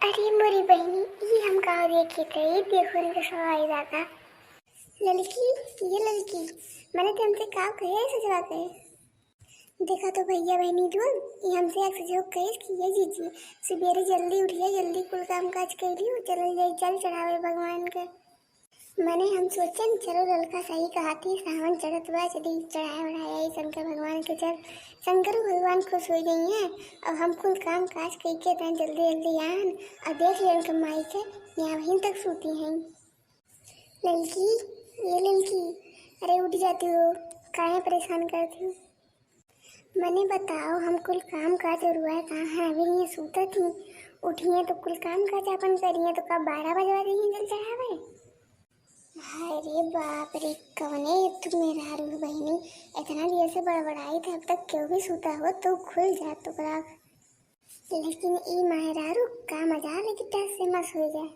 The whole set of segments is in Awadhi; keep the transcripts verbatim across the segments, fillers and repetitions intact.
अरे मोरी बहिनी, ई हम का देखे थे, ई देखो इनके सवाई दादा। ललकी, ये ललकी, मने ते हमसे का कहे सजवा के? देखा तो भैया बहिनी लोग, ई हमसे एक सजो कहे कि ये जीजी, सुबेरे जल्दी उठिया, जल्दी कुल काम काज कर लियो, चलल जाई जल चढ़ावे भगवान के। मने हम सोचन, चलो ललका सही कहा थी, सावन चढ़त बा, चली चढ़ाए बढ़ाए आई शंकर भगवान के जल। शंकर भगवान खुश हो गई हैं। अब हम कुल काम काज कइके तन जल्दी जल्दी आन और देख ले उनके माई के, यहाँ वहीं तक सूती हैं। ललकी, ये ललकी, अरे उठ जाती हो, काहे परेशान करती हो? मने बताओ, हम कुल काम काज रुआ कहाँ हैं, अभी ये सूतत ही, उठिए तो कुल काम काज अपन करिए, तो का बारह बजवा रही जल चढ़ावे? हाय रे बाप रे, कवने तू मेहरारू हो बहिनी, इतना देर से बड़बड़ाई था, अब तक क्यों भी सूता हो तो खुल जा तो बड़ा। लेकिन ई मेहरारू का मजा लेके टस से मस हो जाए,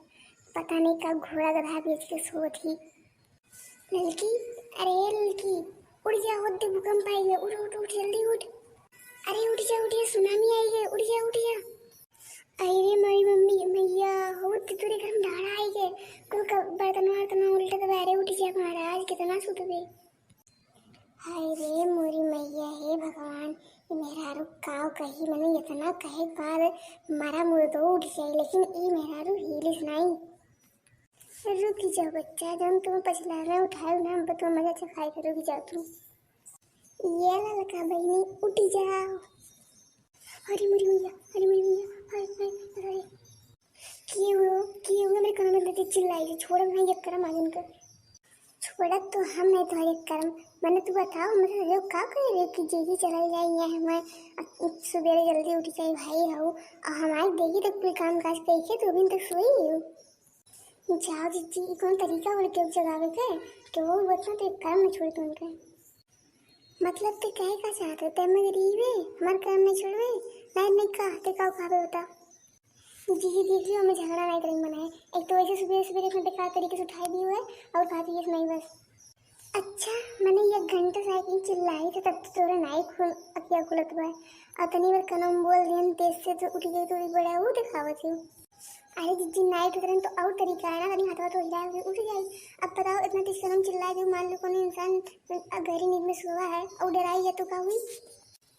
पता नहीं का घोड़ा गधा बेच के सोत ही। ललकी, अरे ललकी, उठ जा, होत दे भूकंप आई है, उठ उठ उठ जल्दी उठ। अरे उठ जा उठ जा, सुनामी आई है, उठ जा उठ जा। अरे रे माई मम्मी मैया, होत दे तोरे घर में धाड़ा आई है, कुल का बर्तन वर्तन उल्टे तो बारे उठ जा महाराज, कितना सुतबे। हाय रे मोरी मैया, हे भगवान, ये मेहरारू काव कही, मने इतना कहे के बाद मारा मुर्दो उठ जाए, लेकिन ई मेहरारू हिलिस नाई। रुक जाओ बच्चा, जौन तुम पछिला में उठाए ना, हम तुम्हें मजा चखाए थे, रुक जाओ तुम। ये ललका बहिनी, उठ जाओ। अरे मोरी मैया, अरे मोरी मैया, हाय, हाय, अरे। के हो, के हो, मेरे कान में लगे चिल्लाई, छोड़ ना ये करम आज इनका। छोड़त तो हम नहीं तुम्हारे करम। मने तू बताओ, मतलब लोग का कह रहे कि जीजी चलल जाई या हमारे सुबेरे जल्दी उठ जाई भाई हो, और हमारे देखी तो कुल काम काज कइके तो अभी तक सोई हो। जाओ जीजी, ई कौन तरीका बोल के जगावे के, कि वो बतना तो एक करम में छोड़ तुमके। मतलब ते कहे का चाहत है, ते मगर ई वे, हमार काम नहीं छोड़वे, नहीं नहीं का, ते का उखावे होता। जीजी देख लियो, हमें झगड़ा नहीं करेंगे मना है। एक तो ऐसे सुबह सुबह इतना बेकार तरीके से उठाई दी हुए और उठा दिए सुनाई बस। अच्छा, मैंने एक घंटे से आई चिल्लाई थे, तब तो तोरा नाई खुल, अकिया खुलत बा। और तनी बार कनम बोल दियन तेज से तो उठ गई, थोड़ी बड़ा वो दिखावत ही। अरे जिज्जी, नाइट उतरन तो और तरीका है ना, तनी हथवा तो हिलाए हुए उठ जाई। अब बताओ, इतना तेज से हम चिल्लाए दे, मान लो कोनो इंसान गहरी नींद में सोवा है और डराई है तो का हुई?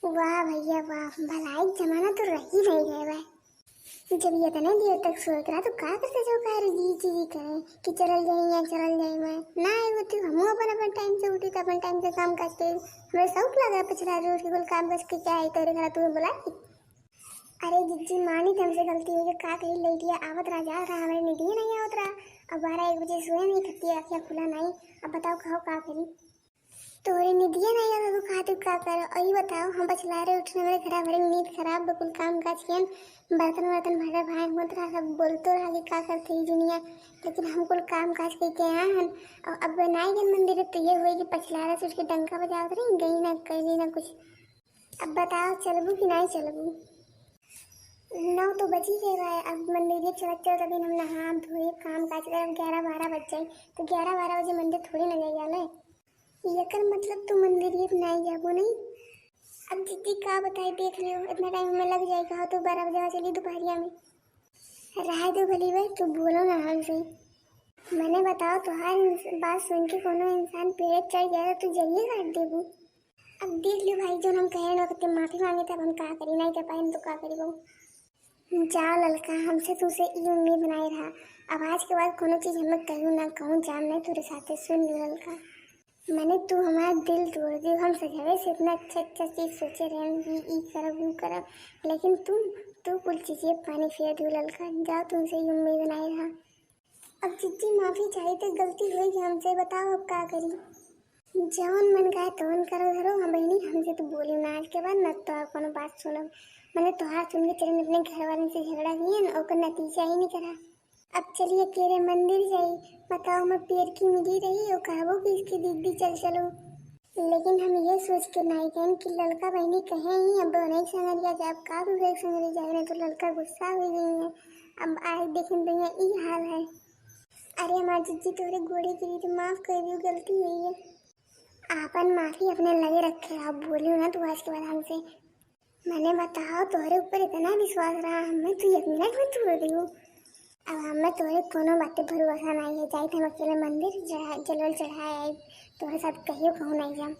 वाह भैया वाह, भलाई जमाना तो रही नहीं गए बा। जब ये इतने देर तक सोत रहा तो का करते जो कह रही जी जी कहे कि चलल जाई या चलल जाई मैं ना आए होती, हम अपन अपन टाइम से उठी तो अपन टाइम से काम करते। हमें शौक लगा पिछला रोज के कुल काम करके क्या है तेरे घर तुम्हें बुलाई। अरे जिज्जी, मानी त हमसे गलती हो गई, का कही, लइटिया आवत रहा, जात रहा, हमरे निदिये नहीं आवत रहा। अब बारह एक बजे सोए नहीं, खतिया अखिया खुला नहीं। अब बताओ, कहो का करी? तोरे निदिये नहीं आवत, तू खातिर का करो? और ये बताओ, हम पछला रहे उठने, हमरे खराब, हमरे नींद खराब, बिल्कुल काम काज कियन, बर्तन वर्तन भाड़ा भाई होत रहा, सब बोलतो रहा कि का करते ही दुनिया, लेकिन हम कुल काम काज कइके आए हन। और अब बनाए गए मंदिर, तो ये हुए कि पछला रहे से उसके डंका बजावत रही, गई ना, कहीं ना कुछ। अब बताओ, चलबू कि नहीं चलबू? नौ तो बजी गए बा, अब मंदिर चलत चलत अभी हम नहा धोए काम काज करब, ग्यारह बारह बज जाए, तो ग्यारह बारह बजे मंदिर थोड़ी ना जाए जाले। एकर मतलब तू मंदिर नहीं जाबू नहीं? अब जिज्जी का बताए, देख लियो, इतना टाइम हमें लग जाए, कहा तो बारह बजे चली दोपहरिया में। रह दो भली भाई, तू बोलो ना हमसे। मैंने बताओ, तुम्हारी बात सुन के कोनो इंसान पेड़ चढ़ जाए तो तू जल्दी काट देबू। अब देख लो भाई, जो हम कहे ना, कते माफी मांगे थे, अब हम का करी, नहीं कर पाए तो का करी बहू। जाओ ललका, हमसे तुमसे ई उम्मीद नहीं रहा। अब आज के बाद कोनो चीज हमें कहूँ ना कहूँ, जाम नहीं तोरे साथे, सुन लो ललका। मैंने तू हमारा दिल तोड़ दी, हम सजावे से इतना अच्छा अच्छा चीज सोचे रहे कि ई करब, ऊ करब, लेकिन तुम, तू कुल चीजें पानी फेर दू ललका। जाओ, तुमसे ई उम्मीद नहीं रहा। अब जिज्जी माफी चाहिए तो गलती हुई कि हमसे, बताओ अब का करी? जौन मन कहे तौन करो धरो। हाँ बहिनी, हमसे तो बोलियो ना आज के बाद, ना तो आप कोनो बात सुनब। मैंने तोहार सुन के चले अपने घर वाले से झगड़ा किए ना, ओकर नतीजा ही नहीं करा। अब चलिए केरे मंदिर जाई, बताओ मैं पेड़ की मिली रही और कहबो कि इसकी दीदी चल चलो। लेकिन हम ये सोच के नाई गए कि ललका बहिनी कहे ही अब नहीं संगरिया जाए, अब का दूसरे संगरिया जाए, नहीं तो ललका गुस्सा हो गई है। अब आए देखें तो यहाँ ई हाल है। अरे हमार जिज्जी, तोहरे गोड़े गिरी तो माफ कर दियो, गलती हुई है। आपन माफी अपने लगे रखे, अब बोलियो ना तू आज के बाद हमसे। मने बताओ, तोहरे ऊपर इतना विश्वास रहा, हमें तू एक मिनट में तोड़ दियो। अब हमें तोहरे कोनो बात पे भरोसा नहीं है, जाइत हम अकेले मंदिर चढ़ा, जलवल चढ़ाए आई, तोहरे साथ कहियो कहूँ नहीं जाम।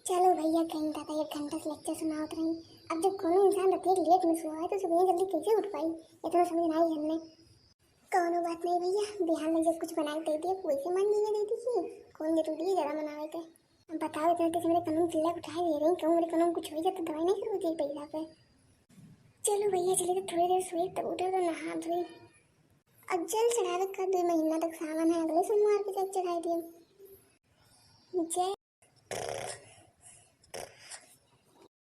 चलो भैया, कहीं दादा एक घंटा से लेक्चर सुनावत रही। अब जब कोनो इंसान रात के लेट में सोवा है तो सुबह जल्दी कैसे उठ पाई, इतना समझ नहीं हमने। कोनो बात नहीं भैया, बिहान में जब कुछ बनाए दे दिए वैसे मान लीजिए दे दीजिए, कौन जरूरी है ज़्यादा मनावे के। अब बताओ, इतने तेज मेरे कनून चिल्ला उठाए दे रही, कहूँ मेरे कनून कुछ हो जाए तो दवाई नहीं करूँगी पैसा पे। चलो भैया, चलिए तो थोड़ी देर सोए, तब उठे तो नहा धोई। अब जल चढ़ावे का दो महीना तक सावन है, अगले सोमवार के जल चढ़ाई दिए। जय।